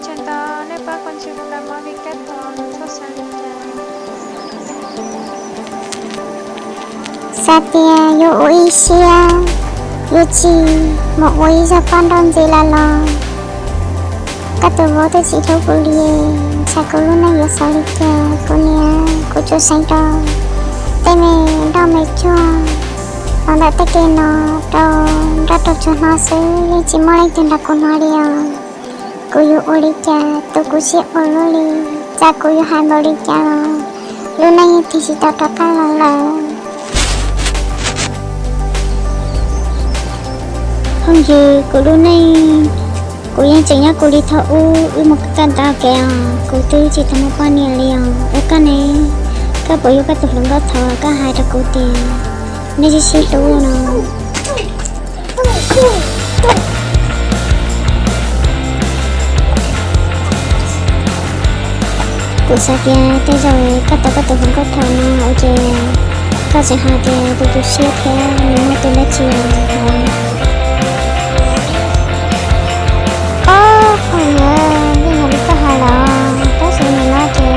Tseem tos nej pab kuv ntsis kuv daim movie kab tod nws txhob xav li cas. Xav tias yuav ua ib siab, yuav tsis mus ua ib zaj paj nrauj ntxiv lawm los koj tus vauv twb tsis hlub kuv li, ntshai kuv lub neej yuav xaus li cas. Kuv niam, kuv tsuas seev rau tej me nroj me tsuag los ntawm tej kev no rau nroj rau tsuag hno xwb, yeej tsis muaj leej twg nrog kuv hno li os. Kuv yuav ua li cas tu kuv siab ua luaj li, txawm kuv yuav hais npaum li cas los lub neej yeej tig tsis tau rov qab los lawm. Phooj ywg, kuv lub neej kuv yeej tseem nyob kuv li thaum ub, wb mus kaj ntawd kev os, kuv twb tsis tau muaj poj niam li os. Ua koj ne, koj puas yuav koj tus hluas nkauj thaud koj hais rau kuv tias nej sib sib hlub no? Kuv xav tias tej zaum koj tau koj tus hluas nkauj thaud no ces koj tseem hais tias tu tu siab thiab nws muaj tus dab tsi os. Ob, phooj ywg, yeej yog li koj hais los, tab sis nim no ces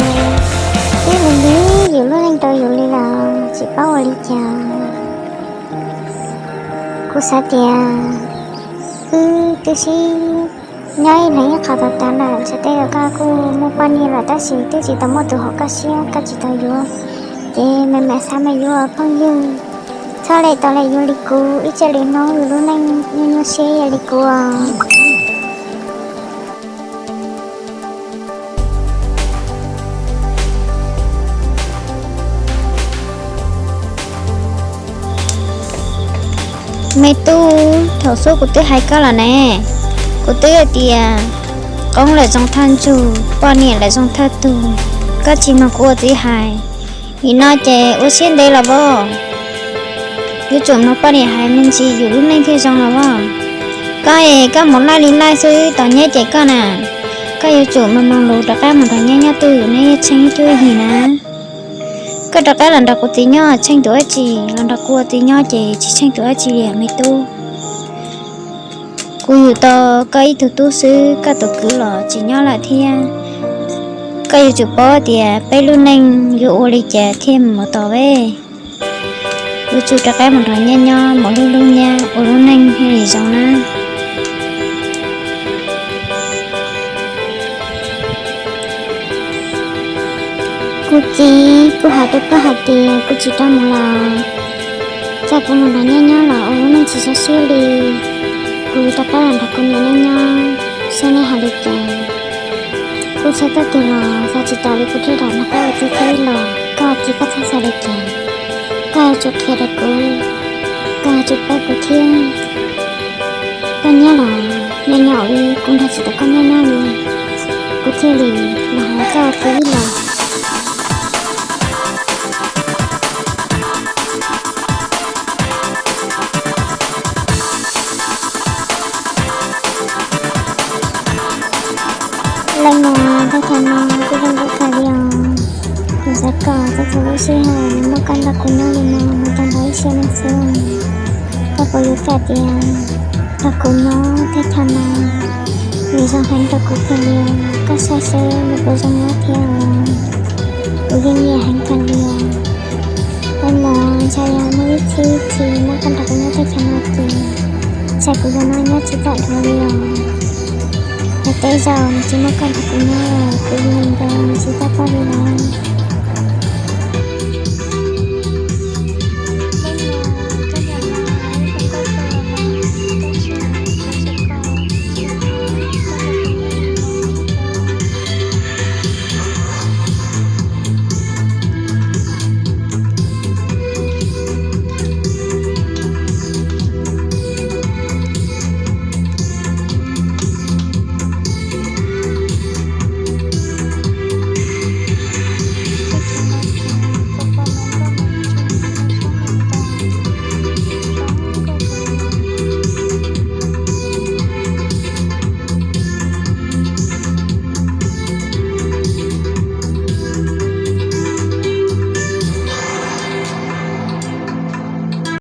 twb lig lig yus lub neej rau yus li los tsis paub ua li cas. Kuv xav tias wb twb sib nyob ib leeg ib qho tau tas lawm, ntshe tej zaum koj kuj muaj poj niam lawm tab sis twb tsis tau muaj tus haum koj siab, koj tsis tau yuav. Ces me me xav me yuav phooj ywg, txhob li tau li yuav li kuv, ib txhia li hnub yus lub neej nyuaj nyuaj siab li kuv. Me tub, thaum xub kuv twb hais koj los ne, kuv twb hais tias qoob lawm zoo thawj ntsug, poj niam lawm zoo thawj tug, koj tsis mloog kuv ua txiv hais. Nim no ces ua siab ntev los as, yuav tsum mloog poj niam hais me ntsis, yus lub neej thiaj zoo los as. Koj es koj mus laij li laij xwb, tos nyab cem koj na. Koj yuav tsum mloog mloog lus rov qab mus nrog nyab nyob twj ywm, neb yeej tsheej cuab yig na. Koj rov qab los nrog kuv txiv nyob tsheej tus dab tsi, los nrog kuv ua txiv nyob ces tsis tsheej tus dab tsi li me tub. Kuv yug tau koj ib tug tub xwb, koj tus kwv los tsis nyob lawm thiab. Koj yuav tsum paub tias peb lub neej yuav ua li cas thiaj mus tos peb. Yuav tsum rov qab mus nrog nyab nyob, mus hlub hlub nyab, ua lub neej thiaj li zoo na. Kuv txiv, kuv hais rau koj hais tias kuv tsis rov mus lawm. Txawm kuv mus nrog nyab nyob los ua lub neej tsis zoo siab li. Kuv rov qab los nrog kuv niam nyob nyob, saib neb hais li cas. Kuv txhawj koj tiag los xav tsis tau li, kuv thiaj rov nrog koj ua txiv thiab los. Koj ua txiv koj txhob xav li cas, koj yuav tsum qhia rau kuv, koj yuav tsum pab kuv thiab. Koj nyob los nyob nyob ua li, kuv nrog tsis tau koj nyob nyob li, kuv thiaj li los hais koj ua txiv los. Leej muam, thaj chaw no kuj zoo nkauj kawg li os. Kuv xav kom txog thaum lub sij hawm muaj koj nrog kuv nyob li no mus tau ntau ib sim neej xwb. Koj puas yuav kam tias nrog kuv nyob thaj chaw no, nws zoo heev rau kuv kawg li os. Koj saib seb nws puas zoo nyob thiab os. Kuv yeej nyiam heev kawg li os. Leej muam, ntshai yog muaj ib txhis tsis muaj koj nrog kuv nyob thaj chaw no ces, ntshai kuv yuav nyob tsis tau dua li os. Yog tej zaum nws tsis muaj koj nrog kuv nyob los kuv yuav nco nws tsis tau poj li lawm.